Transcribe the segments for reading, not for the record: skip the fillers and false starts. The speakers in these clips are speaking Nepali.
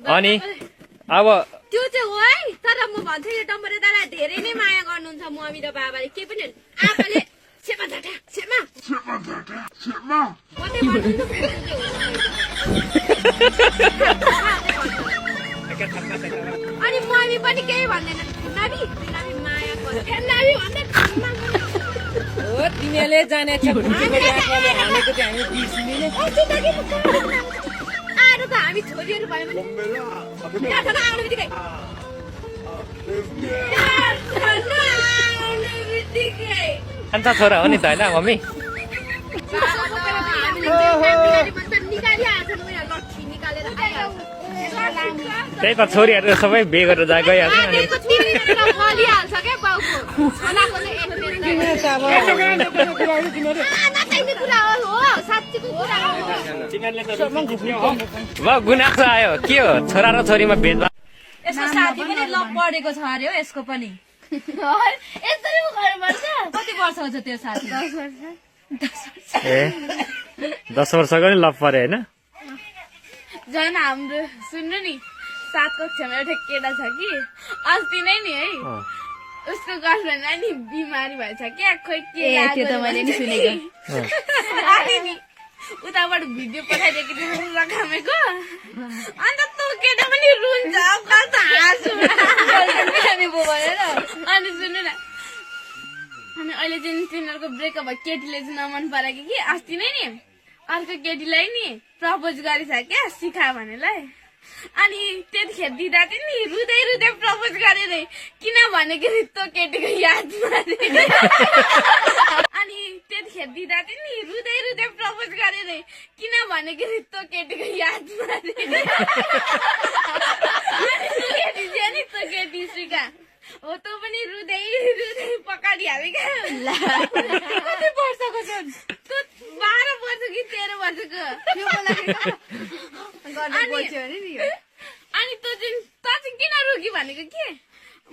अनि अब त्यो चाहिँ हो है तर म भन्छु यो डम्बरे दादा धेरै नै माया गर्नुहुन्छ मम्मी र बाबाले के पनि आपाले सेमा झाटा सेमा मात्रै भन्नु अनि मम्मी पनि केही भन्दैन नाबी नाबी माया गर्छ नाबी भन्दै हो तिमीले जानेछ बुढीको बाबाले हानेको चाहिँ हामी बिर्सिने आएर त हामी छोरीहरू भयो भने यहाँ खाना आउने बित्तिकै अन्त छोरा हो नि त होइन मम्मी त्यही त छोरीहरू सबै बे गरेर गइहाल्छ अनि गुनासो आयो के हो छोरा र छोरीमा भेदभाव यसको साथी पनि लप पढेको छ अरे हो यसको पनि कति वर्षको छ त्यो साथी 10 वर्षको नि लप परे होइन झन् हाम्रो सुन्नु नि 7 कक्षामा एउटा केटा छ कि अस्ति नै नि है उसको गर्लफ्रेन्डलाई नि बिमारी भएछ क्या खोइ के त्यो त मैले नि सुनेको अनि नि उताबाट भिडियो पठाइदिएको थियो रकामेको अन्त त्यो केटा पनि रुन्छ कस्तो हाँसु अनि सुन्नु न अनि अहिले चाहिँ तिनीहरूको ब्रेकअप भयो केटीले चाहिँ नमन पराएको कि अस्ति नै नि अर्को केटीलाई नि प्रपोज गरेछ क्या सिखा भनेलाई अनि त्यतिखेर दिँदा चाहिँ नि रुँदै रुँदै प्रपोज गरे नै किन भनेको त्यो केटीको यादमा अनि त्यतिखेर दिँदा चाहिँ नि रुँदै रुँदै प्रपोज गरे नै किन भनेको त्यो केटीको यादमा केटी चाहिँ नि त्यो केटी सिका हो तँ पनि रुँदै रुँदै पकाडिहाले क्या कति वर्षको छ 12 वर्ष कि 13 वर्षको अनि तँ चाहिँ किन रोकी भनेको के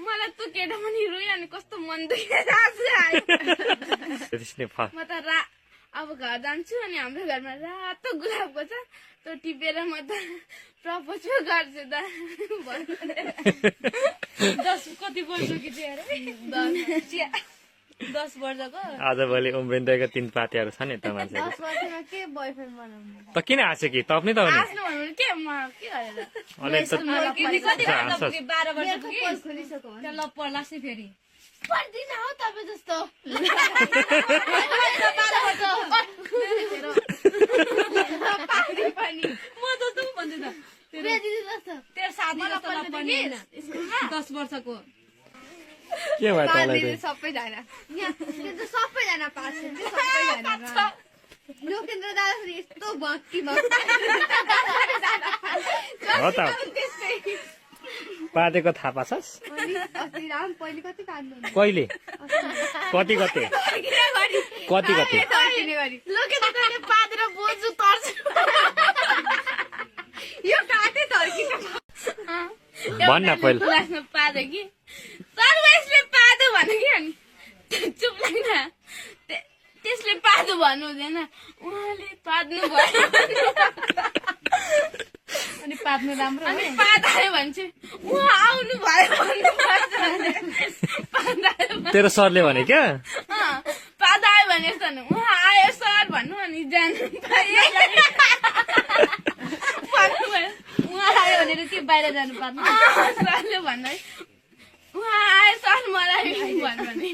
मलाई त्यो केटा पनि रोयो अनि कस्तो मन दुखेर आयो म त अब घर जान्छु अनि हाम्रो घरमा रातो गुलाबको छ त्यो टिपेर म त प्रपोज पो गर्छु त कति वर्ष कि 10 वर्षको आज भोलि उम्रिँदैको 3 पातेहरू छ नि त मान्छेको के बोयफ्रेन्ड बनाउनु त किन हाँस्यो कि तप्ने त हो नि हाँस्नु भन्नु के म के गरेर कति 12 वर्षको त्यो लप पर्ला चाहिँ फेरि पर्दिन हौ तपाईँ जस्तो म जस्तो पो भन्छु त तेरो साथी जस्तो लप पर्ने 10 वर्षको के भयो तँलाई सबैजना सबैजना पास सबैजना लोकेन्द्र दादा यस्तो भक्ति हो त पादेको थाहा पाछस् कहिले कति गते कति गते लोकेन्द्र दादाले पादेर बोजु तर्छु यो काटे तर्किन भन्न पहिला क्लासमा पादे कि तर यसले पादो भन्यो कि अनि चुप लाग्न त्यसले पादो भन्नु हुँदैन उहाँले पाद्नु भयो अनि पाद्नु राम्रो अनि पादायो भने चाहिँ उहाँ आउनु भयो भन्नुपर्छ तेरो सरले भने क्या पादायो भने उहाँ आयो सर भन्नु अनि जानु पायो उहाँ आयो भनेर के बाहिर जानु पर्ने सरले भन्नु है उहाँ आयो सर मलाई भन्नु भने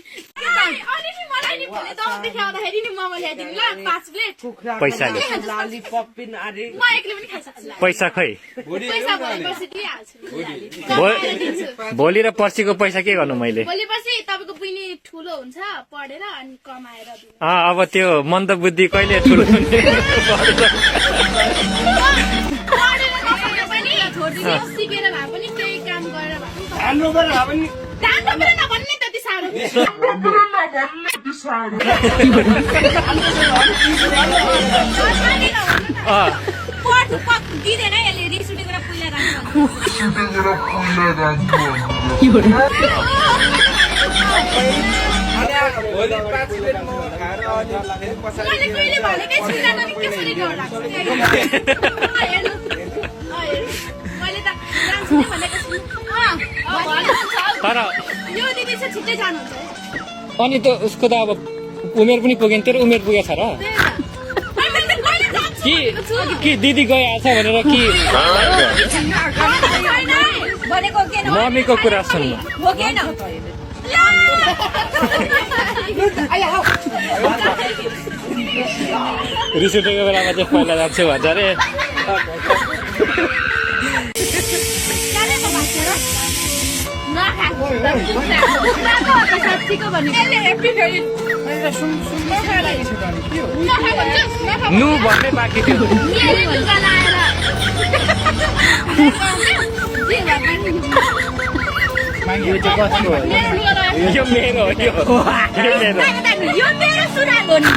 अनि नि मलाई नि भोलि दसदेखि आउँदाखेरि नि मोमो ल्याइदिनु ल 5 प्लेट पैसाले लालीपप पनि अरे म एक्लै पनि खाइसक्छु पैसा खै पैसा भोलिपर्सि दिइहाल्छु भोलि र पर्सिको पैसा के गर्नु मैले भोलिपर्सि तपाईँको बहिनी ठुलो हुन्छ पढेर अनि कमाएर दिनु अब त्यो मन्दबुद्धि कहिले ठुलो हुने छोडिदिनु सिकेर भए पनि त्यही काम गरेर भए पनि हाल्नु पर्यो पनि जान्नु परेन भन्ने त्यति साह्रो दिँदैन यसले रिस उठेर पहिला भोलि 5 प्लेट मोमो खाएर अनि फेरि पछाडि मैले कहिले भनेकै छुइनँ त कसरी डर लाग्छ मैले त भन्ने भनेको छु तर यो दिदी चाहिँ छिट्टै जानुहुन्छ है अनि त उसको त अब उमेर पनि पुगेन तेरो उमेर पुगेछ र कि दिदी गइहाल्छ भनेर कि भनेको के मम्मीको कुरा सुन्नु बोकेन रिस उठेको बेलामा चाहिँ पहिला जान्छु भन्छ अरे नु भन्नै बाँकी थियो यो मेरो हो यो मेरो सुनार हो नि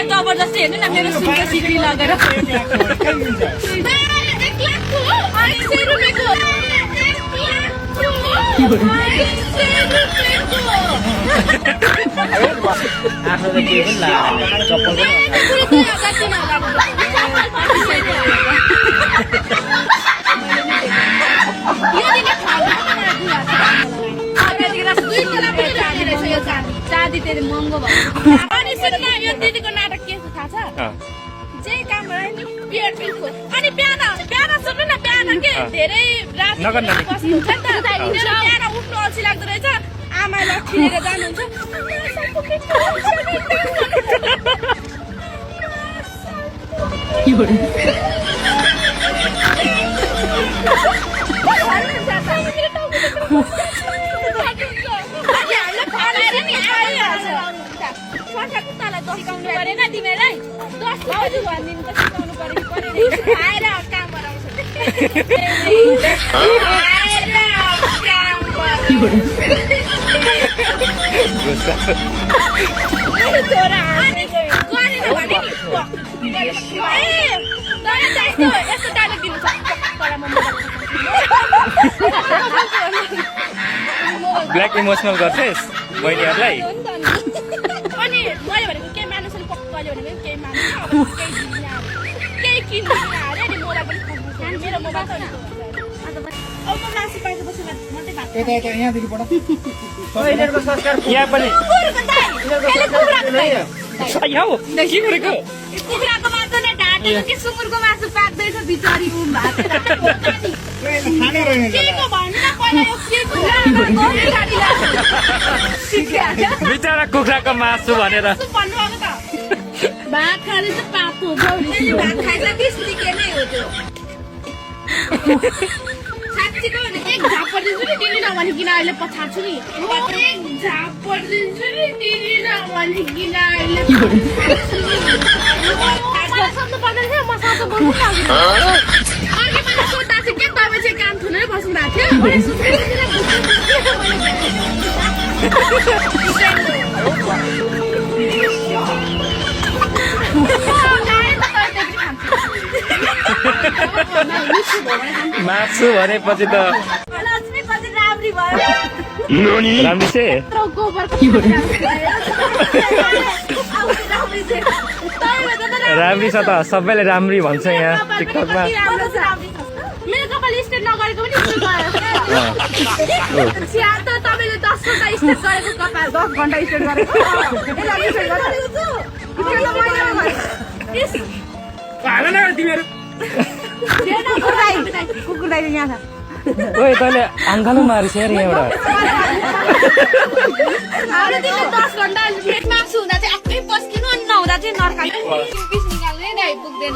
जबरजस्ती हेर्नु न मेरो सुनको सिक्री लगेर 1 लाखको 800 रुपियाँको आफ्नो त के पनि लाग्यो चप्पल चाँदी तेरो महँगो भयो अनि सुन न यो दिदीको नाटक के छ थाहा छ जे काम गरे नि पियर पिलको अनि बिहान सुन्नु न बिहान के धेरै रात बस्नुहुन्छ नि त बिहान उठ्नु अल्छी लाग्दो रहेछ आमालाई ठिलेर जानुहुन्छ परेन तिमीलाई 10 भाउजू भनिदिनु त सिकाउनु पर्यो आएर काम गराउँछ छोरा यस्तो डायलग दिनु छ ब्ल्याक इमोसनल गर्छेस् बहिनीहरूलाई अनि मैले भनेको केही मानुस पक्कले भनेको केही मान्नु केही किन्दिनँ अरे नि मोबाइल पनि खानु मेरो मोबाइल अब म मासु पाएपछि मात्रै भात यहाँदेखि पढ यहाँ पनि के गरेको कुखुराको मासु नै ढाँटेको कि सुँगुरको मासु पाक्दैछ बिचारी केको भन्नु न पहिला यो केको बिचरा कुखुराको मासु भनेर भन्नु आएको त भात खाने चाहिँ पाप हो भात खाइन्छ 20 रुपियाँ नै हो त्यो साँच्चीको भने एक झापड दिन्छु नि दिदी नभनिकन अहिले पछाड्छु नि एक झापड दिन्छु नि दिदी नभनिकन अहिले सक्नु पर्दैन थियो म साँचो बोल्नु लाग्यो अघि मैले सोद्धा चाहिँ के तपाईँ चाहिँ काम थुनेर बस्नु भएको थियो मासु भनेपछि त लक्ष्मीपछि राम्री भयो राम्री छे राम्री छ त सबैले राम्री भन्छ यहाँ टिकटकमा मेरो कपाल स्टेट नगरेको पनि स्याहार त तपाईँले 10 घन्टा स्टेट गरेको कपाल 10 घन्टा स्टेट गरेको कुकुरलाई यहाँ छ ओए तैँले आङ्गालो मारिस यार यहाँबाट 10 घन्टा पेटमा सुन्दा चाहिँ आफै पस्किनु अनि नहुँदा चाहिँ नर्काले पिस निकाल्नै नै पुग्दैन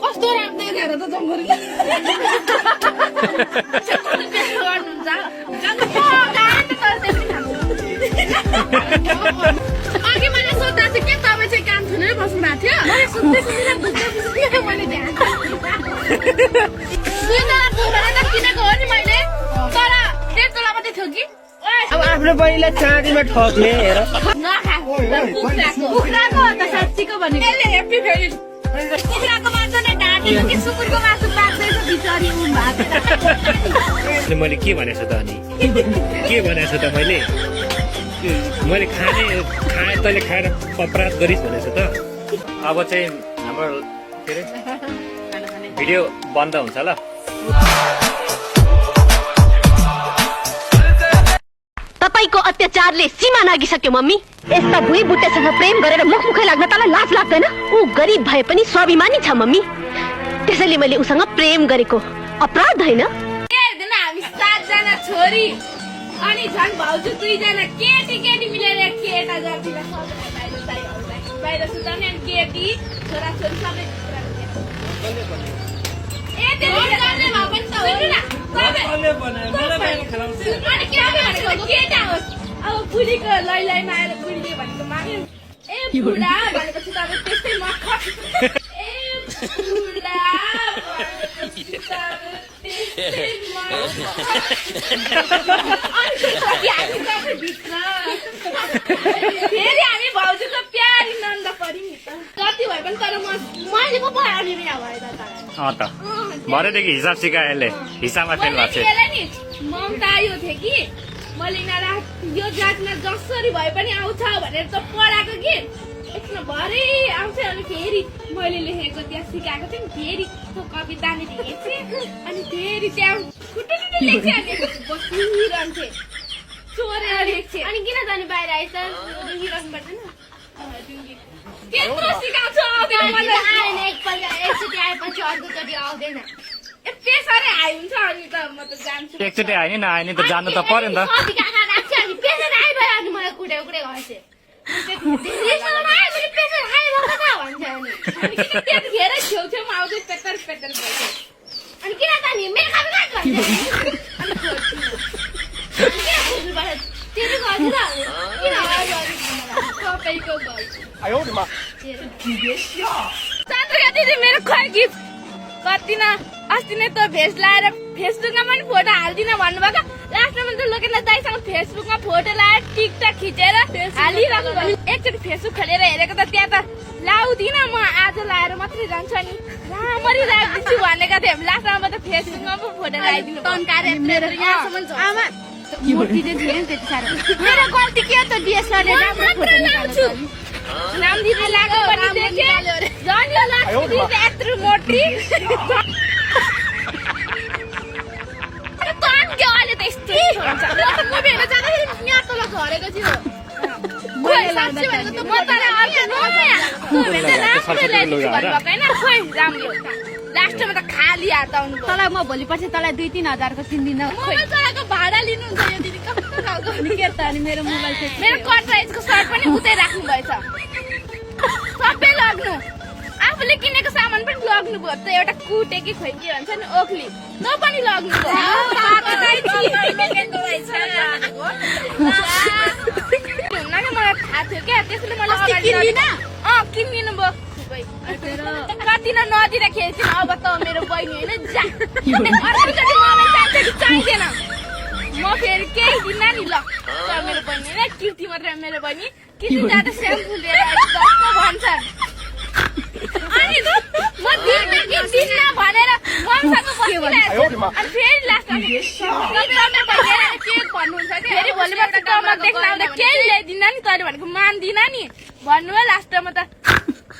कस्तो राम्रो हेरेर त जम्बरी अघि मैले सोद्धा चाहिँ के तपाईँ चाहिँ काम थुनेर बस्नु भएको थियो मैले सुन्दै मैले ध्यान किनेको हो नि मैले तर 1.5 तोला मात्रै थियो कि अब आफ्नो बहिनीलाई चाँदीमा ठग्ने हेर कुखुराको हो त साँच्चीको भनेको यसले हेप्पी फेरि कुखुराको मासु नै ढाँटेको कि सुँगुरको मासु पाक्दैछ बिचारी मैले के भनेछु त अनि के भनेछु त मैले मैले खाएँ तैँले खाएर अपराध गरिस् भनेछ त। अब चाहिँ हाम्रो के अरे भिडियो बन्द हुन्छ ल। तपाईको अत्याचारले सीमा नागिसक्यो मम्मी। यस्ता भुइँ बुट्टेसँग प्रेम गरेर मुखमुखै लाग्न तँलाई लाज लाग्दैन? ऊ गरिब भए पनि स्वाभिमानी छ मम्मी, त्यसैले मैले उसँग प्रेम गरेको अपराध होइन। हेर्दैन हामी 7 जना छोरी अनि झन् भाउजू 2 जना केटी मिलेर केटा जातिलाई सबैलाई बाहिर सुताउने अनि केटी छोरा छोरी सबै ए त्यसले गर्ने भए पनि त हो नि सबै अनि के भनेको केटा होस्। अब बुढीको लैलैमा आएर बुढीले भनेको माग्यो ए बुढा भनेपछि त अब त्यस्तै मख ए बुढा फेरि हामी भाउजूको प्यारी नन्द परि नि त कति भए पनि तर मैले पो भयो नि यहाँ भयो त भरेदेखि हिसाब सिकायो यसले, हिसाबमा फेल भएको छ। नि ममता आयो थियो कि मैले यिनीहरूलाई यो जातमा जसरी भए पनि आउँछ भनेर त पढाएको कि एकछिन भरे आउँछ। अनि फेरि मैले लेखेको त्यहाँ सिकाएको थिएँ नि, फेरि त्यो कविता नि लेखेँ अनि फेरि त्यहाँ खुट्टुटुटु लेख्थेँ अनि बसिरहन्थे चोरेर लेख्थेँ। अनि किन जाने बाहिर आएछ डुङ्गिरहनु पर्दैन त्यत्रो सिकाउँछु आउँदैन आएन एकपल्ट एकचोटि आएपछि अर्कोचोटि आउँदैन त्यसरी आइ हुन्छ। अनि त म त जान्छु एकचोटि आयो नि नआयो नि त जानु त पर्यो नि त। मलाई कुटे घसे त्यतिखेर छेउछेउमा आउँदै पेटर पेटर भइसक्यो। अनि किन जाने मेरो काम सबैको चन्द्रिका दिदी मेरो खोइ गीत कति न अस्ति नै त भेस्ट लाएर फेसबुकमा पनि फोटो हाल्दिन भन्नुभएको। लास्टमा त लोकेन्द्र दाइसँग फेसबुकमा फोटो लाएर टिकटक खिचेर हालिरहेको भयो। एकचोटि फेसबुक खोलेर हेरेको त त्यहाँ त लाउँदिन म आज लाएर मात्रै जान्छ नि राम्ररी राखिदिन्छु भनेको थिएँ। लास्टमा त फेसबुकमा पो फोटो लगाइदिनु मेरो गल्ती के त डिएसएलआरले राम्रो फोटो निकाल्छु नाम दिदी लाग्यो पनि देखे झन् यो लक्ष्मी दिदी यत्रो मोटी तन के अहिले त यस्तो हुन्छ म भेट्न जाँदाखेरि यहाँ तल झरेको थियो मैले साँच्चै भनेको त म तँलाई अर्को नयाँ तँ भेट्दा राम्रो ल्याइदिन्छु भन्नुभएको होइन खोइ राम्रो लास्टमा त खाली हात आउनु भयो। तँलाई म भोलि पर्सि तँलाई 2-3 हजारको किन्दिनँ। मोबाइल चलाएको भाडा लिनुहुन्छ यो दिदी कस्तो खालको नि के त अनि मेरो मोबाइल चाहिँ मेरो कटराइजको सर्ट पनि उतै राख्नु भएछ सबै लग्नु आफूले किनेको सामान पनि लग्नु भयो। त एउटा कुटे कि खोइ के भन्छ नि ओखली त पनि लग्नु भयो। मलाई थाहा थियो क्या त्यसले मलाई किनिदिनु भयो कति नदिएर खेल्छिन्। अब त मेरो बहिनी होइन जा अर्कोचोटि मोबाइल चाहिन्छ कि चाहिँदैन म फेरि केही दिन्न नि ल। त मेरो बहिनी होइन कृति मात्रै मेरो बहिनी कृति जाँदा स्याम्पू लिएर कस्तो भन्छन् अनि म दिन्न भनेर मसँग बसिरहेको अनि फेरि लास्टमा के भन्नुहुन्छ कि फेरि भोलिपल्ट टमक देख्न आउँदा केही ल्याइदिन्न नि तैँले भनेको मान्दिन नि भन्नुभयो। लास्टमा त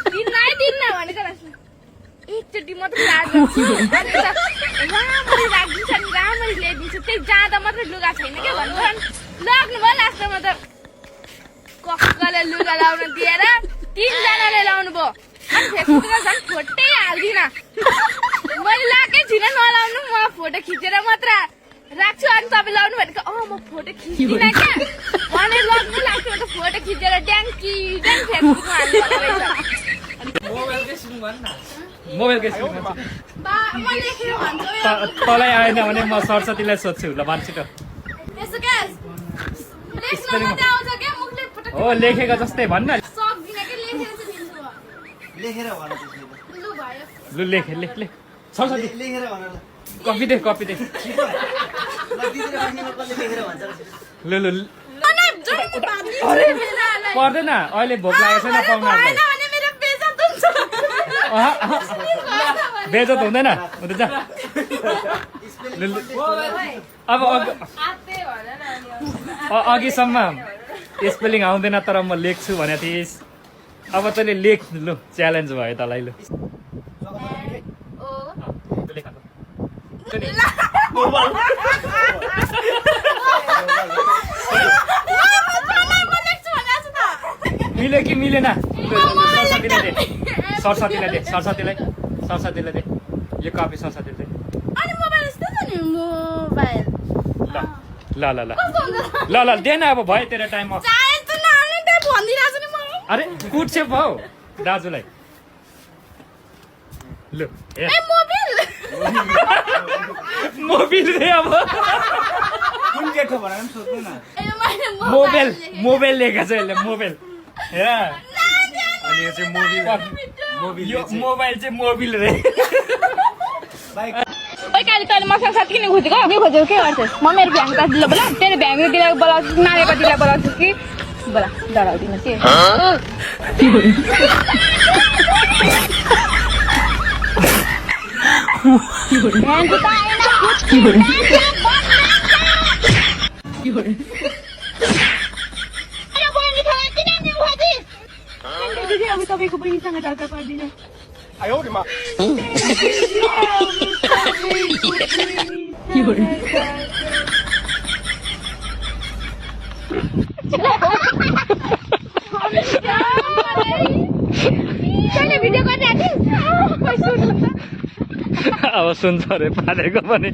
दिन्न भनेको एकचोटि मात्रै राख्छु राम्ररी राखिदिन्छ नि राम्ररी ल्याइदिन्छु त्यही जाँदा मात्रै लुगा छैन क्या भन्नु लग्नु भयो। लास्टमा त कसले लुगा लाउन दिएर 3 जनाले लाउनु भयो। अनि फेसबुकमा झन् फोटै हाल्दिनँ मैले लगाएकै छुइनँ नलाउनु म फोटो खिचेर मात्र राख्छु। अनि तपाईँ लाउनु भनेको म फोटो खिच्दिनँ क्या भनेर लग्नु लाग्छ। त फोटो खिचेर ड्याङ्की फेसबुकमा हाल्नु मोबाइलकै तँलाई आएन भने म सरस्वतीलाई सोध्छु ल भन्छु त। हो लेखेको जस्तै भन्न लु लेख सरस्वती कपी दे लु पर्दैन अहिले भोक लागेको छैन पाउनु बेजत हुँदैन जा अब अघिसम्म स्पेलिङ आउँदैन तर म लेख्छु भनेको थिइस् अब तैँले लेख लु च्यालेन्ज भयो तँलाई लु मिल्यो कि मिलेन सरस्वतीलाई दे सरस्वतीलाई दे यो कपी सरस्वतीलाई दे अनि मोबाइल यस्तो छ नि मोबाइल ल ल ल ल ल दे न अब भयो तेरो टाइम अफ चाहे त नामले त भनिदिरहेको छु नि म अरे कुट्छे भाउ दाजुलाई लु ए मोबाइल मोबिल दे अब कुन जेठो भनेर पनि सोध्नु न ए मैले मोबाइल लेखेको छ यसले मोबाइल हे अनि यो चाहिँ मोबिल यो मोबाइल चाहिँ मोबिल रे ओइ काली तैँले मसँग साथी किन खोजेको के खोजेको के गर्छस् म मेरो भ्याङ त दिल बोला तेरो भ्याङ दिला बोलाउँछु नारेको दिला बोलाउँछु कि बोला डराउँदिन के अब तपाईँको बहिनीसँग दर्ता पर्दिन भिडियो अब सुन्छ अरे पारेको पनि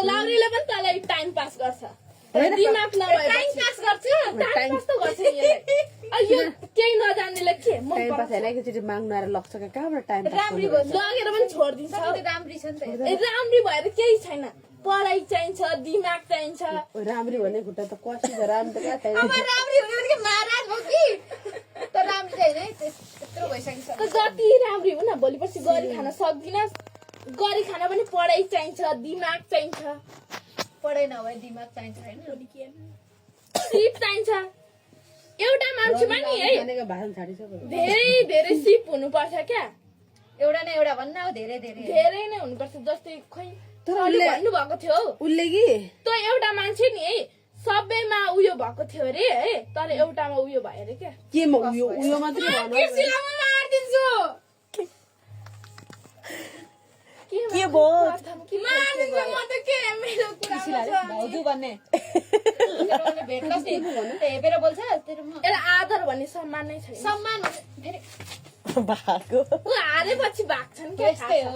लाउरीले पनि तँलाई टाइम पास गर्छ दिमाग नभए टाइम पास गर्छ टाइम पास त गर्छ यो केही नजान्नेले के म एकचोटि माग्नु आएर लग्छ कहाँबाट टाइम राम्री भयो लगेर पनि छोडिदिन्छ राम्री छ नि त राम्री भएर केही छैन पढाइ चाहिन्छ दिमाग चाहिन्छ राम्री भन्ने खुट्टा त कसी छ राम्रो त कहाँ छैन राम्री हुने भने महाराज हो कि त राम्री छैन त्यत्रो भइसकिसक्यो जति राम्री हो न भोलि पर्सि गरी खान सक्दिन गरी खान पनि पढाइ चाहिन्छ दिमाग चाहिन्छ पढाइ नभए दिमाग चाहिन्छ होइन सिप चाहिन्छ एउटा मान्छेमा नि है धेरै धेरै सिप हुनुपर्छ क्या एउटा न एउटा भन्न धेरै धेरै धेरै नै हुनुपर्छ जस्तै खोइ भन्नु भएको थियो उसले कि त एउटा मान्छे नि है सबैमा उयो भएको थियो अरे है तर एउटामा उयो भयो अरे क्या के म उयो मात्रै मारिदिन्छु के भयो भाउजू भन्ने हेपेर बोल्छ आदर भन्ने सम्मान नै छैन सम्मान ऊ हारेपछि भाग्छन् के हो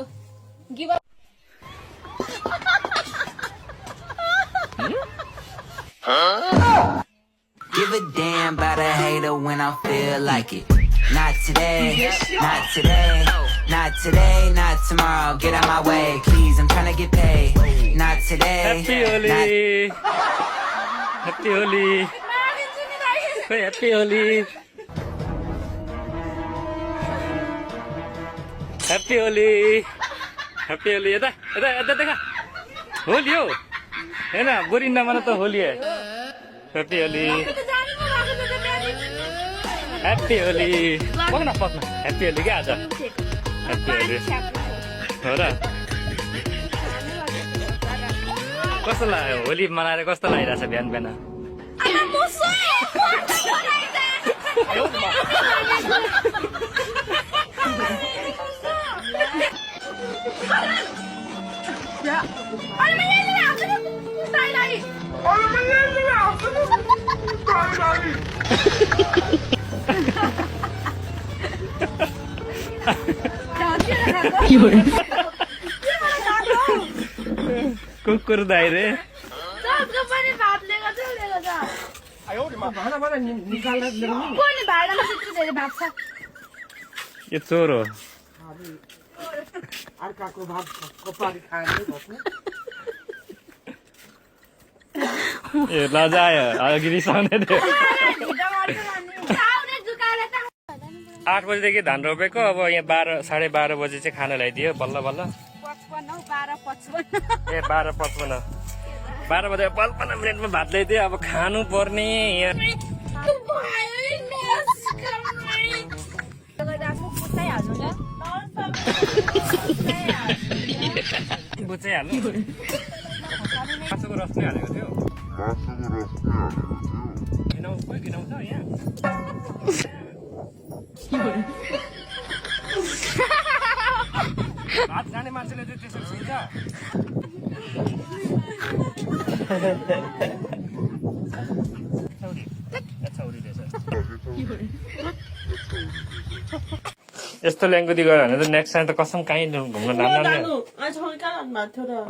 Give a damn about a hater when I feel like it. Not today, not today, not today, not tomorrow. Get out my way, please. I'm tryna get paid. Not today. Happy Holi. Happy Holi. Happy Holi. Happy Holi. Happy Holi. यता यता यता देखा होली हो हैन बुरी नमाना त होली है Happy Holi. Happy Holi. पक्न Happy Holi क्या आज Happy Holi हो र कस्तो लाग्यो होली मनाएर कस्तो लागिरहेछ बिहान बिहान कुकुर दाइ रे यो चोर हो अर्काको भात कपारी खाएर बस्नु ए लजायो अघि रिसाउने थियो 8 बजेदेखि धान रोपेको अब यहाँ 12:30 बजे चाहिँ खाना ल्याइदियो बल्ल बल्ल 12:55 12 बजे 55 मिनटमा भात ल्याइदियो अब खानु पर्ने यहाँ चाहिँ हाल्नु मासुको रस नै हालेको थियो गिनाउँछ कोही गिनाउँछ यहाँ भात खाने मान्छेले चाहिँ त्यसो सुन्छ यस्तो ल्याङ्गुदी गयो भने त नेक्स्ट टाइम त कसम कहीँ घुम्न नाम्ने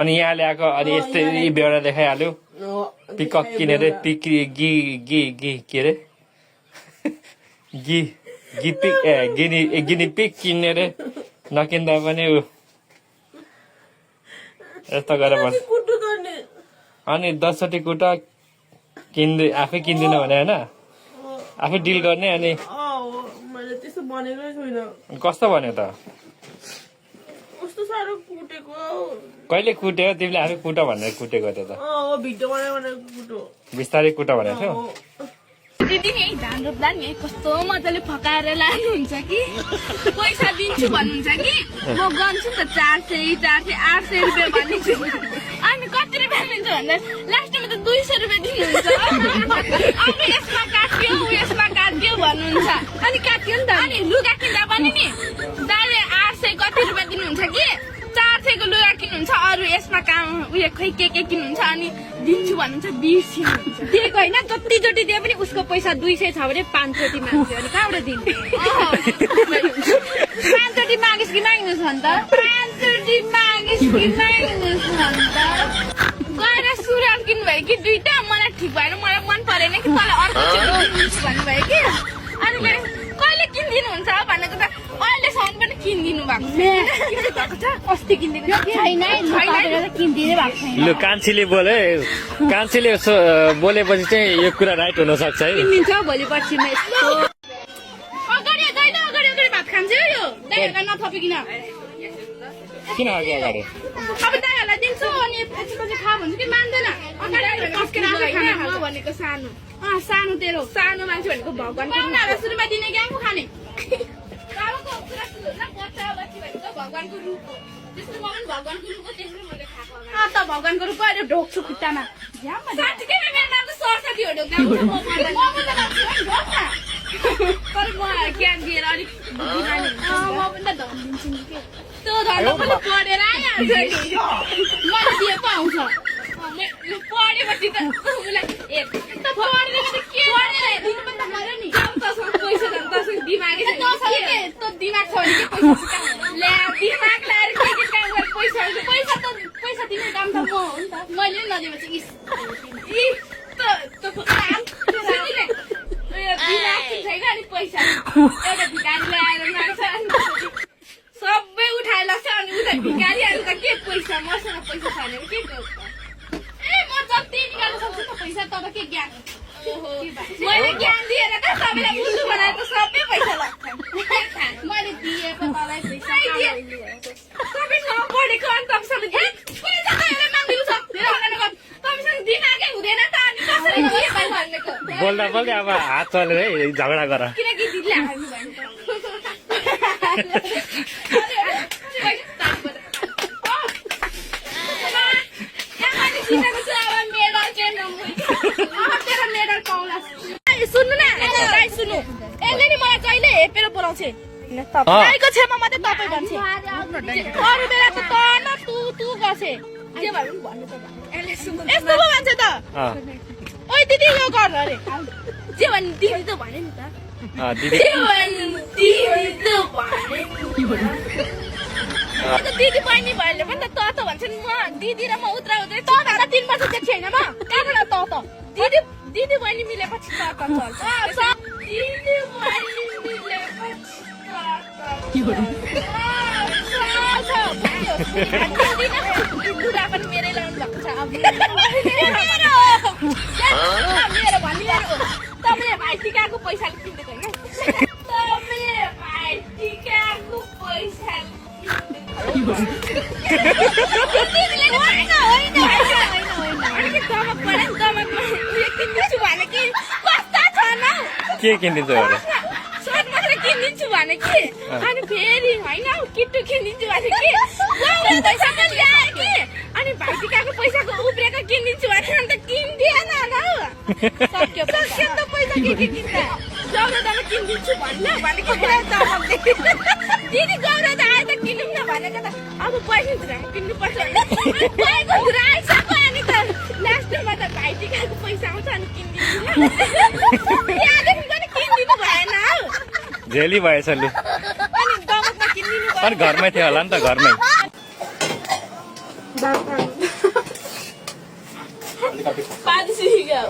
अनि यहाँ ल्याएको अनि यस्तै बेहोरा देखाइहाल्यो पिकक किनेर पिक गी के अरे गिनी पिक किनेर नकिन्दा पनि यस्तो गरेर बस अनि 10 कुटा किन्दै आफै किन्दिनँ भने होइन आफै डिल गर्ने अनि कस्तो भन्यो त कहिले कुट्यो तिमीले आफै कुट भनेर कुटेको त्यो त बिस्तारै कुट भनेको थियो दिदी नि धान रोप्दा नि कस्तो मजाले फकाएर लानुहुन्छ कि पैसा दिन्छु भन्नुहुन्छ कि म गन्छु नि त 400 800 रुपियाँ भनिदिन्छु अनि कति रुपियाँ दिन्छु भन्दा लास्टमा त 200 रुपियाँ दिनुहुन्छ अब यसमा काट्यो भन्नुहुन्छ अनि काट्यो नि त अनि लुगा किन्दा पनि नि दाइले 800 कति रुपियाँ दिनुहुन्छ कि 400 को लुगा किन्नुहुन्छ अरू यसमा काम उयो खै के किन्नुहुन्छ अनि दिन्छु भन्नुहुन्छ बिर्सिनुहुन्छ दिएको होइन जति जति दिए पनि उसको पैसा 200 छ भने 5 चोटि माग्छ अनि कहाँबाट दिन्छ 5 चोटि मागिस् कि माग्नुहोस् भन् त 5 चोटि मागिस् कि माग्नुहोस् भन् त गएर सुरुवाल किन्नुभयो कि दुईटा मलाई ठिक भएन मलाई मन परेन कि तँलाई अर्को किन्छु भन्नुभयो कि अनि कहिले किनिदिनुहुन्छ भनेको त अहिलेसम्म पनि किनिदिनु भएको छ अस्ति किनिदिएको छैन किनिदिनु भएको छैन लु कान्छीले बोलेपछि चाहिँ यो कुरा राइट हुन सक्छ है किनिदिन्छ भोलि पर्सि अगाडि भात खान्छ यो दाइहरुलाई नथपिकिन किन अगाडि अब दाइहरुलाई दिन्छु अनि पछि खा भन्छु कि मान्दैन अगाडि कस्केर आफै खाना खान्छ भनेको सानो सानो तेरो सानो मान्छे भनेको भगवानको रुपमा सुरुमा दिने कि आफू खाने बाबाको कुरा सुन्नु न बच्चा बच्ची भनेको भगवानको रूप हो त्यसले म पनि भगवानको रूप हो त्यसले मैले खाएको त भगवानको रूप अहिले ढोक्छु खुट्टामा साँच्चीकै मेरो नाम त सरस्वती हो ढोक्दा म तर म ज्ञान दिएर अलिक बुद्धिमानी म पनि त धन दिन्छु नि के त्यो धन पनि पढेर आइहाल्छ नि मैले दिए पो आउँछ पढेपछि त उसलाई त पढेर त के पढेर दिनु पनि त पर्यो नि अब तसँग पैसा झन् तसँग दिमागै छैन त दिमाग छ भने के पैसा ल्या दिमाग लाएर के काम गरेर पैसा दिने काम त म हो नि त मैले नि नदिएपछि दिमाग छैन अनि पैसा एउटा भिखारी ल्याएर माग्छ सबै उठाएर लाग्छ अनि उता भिखारीहरू त के पैसा मसँग पैसा छैन के गर्छ म जति निकाल्न सक्छु त पैसा तर के ज्ञान मैले ज्ञान दिएर त सबैलाई उल्लु बनाएर त सबै पैसा लाग्छ मैले दिए पो तँलाई पैसा तपाईँसँग पढेको अनि तपाईँसँग पैसा त एउटा माग्दिनु छ तपाईँसँग दिमागै हुँदैन त अनि कसरी दिए भनेको बोल्दा अब हात चलेर है झगडा गर किनकि दिदीले हाल्नु सुन्नु न सुन्नु यसले नि मलाई कहिले हेपेर बोलाउँछ गाईको छेउमा मात्रै तपाईँ भन्छ अरू बेला त न तु गर्छ जे भए पनि भन्नु त यस्तो पो भन्छ त ओइ दिदी यो गर अरे जे भने दिदी त भने नि त दिदी दिदी बहिनी भएले पनि त भन्छन् म दिदी र म उत्रा उत्रै त भन्दा 3 वर्ष चाहिँ छैन म कहाँबाट त दिदी बहिनी मिलेपछि त चल्छ दिदी बहिनी मिलेपछि लुगा पनि मेरै लाउनु भएको छ अब मेरो भनिरहेको तपाईँले भाइ टिकाको पैसाले किनेको होइन तपाईँले भाइ टिकाको पैसाले के किनिदिन्छु सर्ट मात्र किनिदिन्छु भने कि अनि फेरि होइन किट्टु किनिदिन्छु भने कि ल्याए कि अनि भाइटिकाको पैसाको उब्रेको किनिदिन्छु भने अन्त किनिदिएन होला हौ सक्यो त पैसा के किन्दा गौरवदाले किनिदिन्छु भन्नु भनेको दिदी गौरवदा आए त किनौँ न भनेको त अब पैसा किन्नुपर्छ पाएको कुरा आइसक्यो अनि त लास्टमा त भाइटिकाको पैसा आउँछ अनि किनिदिन्छु त्यहाँदेखि पनि किनिदिनु भएन हौ झेली भएछ लु अनि दमकमा किनिदिनु अनि घरमै थियो होला नि त घरमै पानी सिक्यो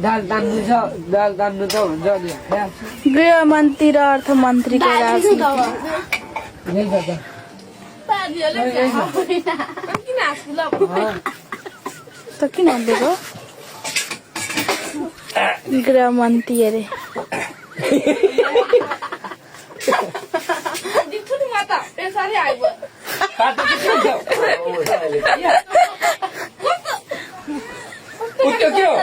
दाल तान्नु छ हुन्छ नि गृहमन्त्री र अर्थमन्त्रीको राजनीति त किन हालेको गृहमन्त्री अरे उत्यो के हो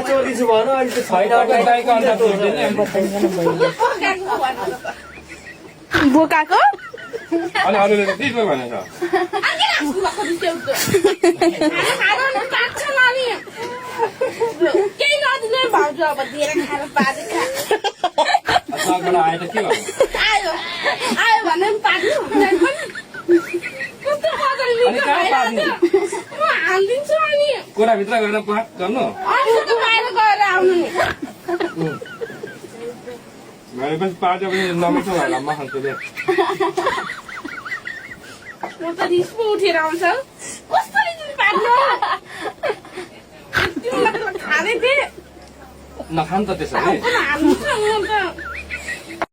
चोरिदिन्छु भन अहिले त छैन बोकाको अनि अरूले त त्यसो भनेछ केही नदिनु भाउजू अब दिएर खाएर पाँच आयो त के भयो आयो भने पनि पार्नु कस्तो मजाले म हालिदिन्छु अनि कोराभित्र गएर पाक गर्नु अर्को त बाहिर गएर आउनु भनेपछि पाँच पनि नमिठो होला म खान्छु रे म त रिस पो उठेर आउँछ कस्तो रिस पार्नु तिमीलाई त खाँदै थिएँ नखानु त त्यसो हाल्नु छ म त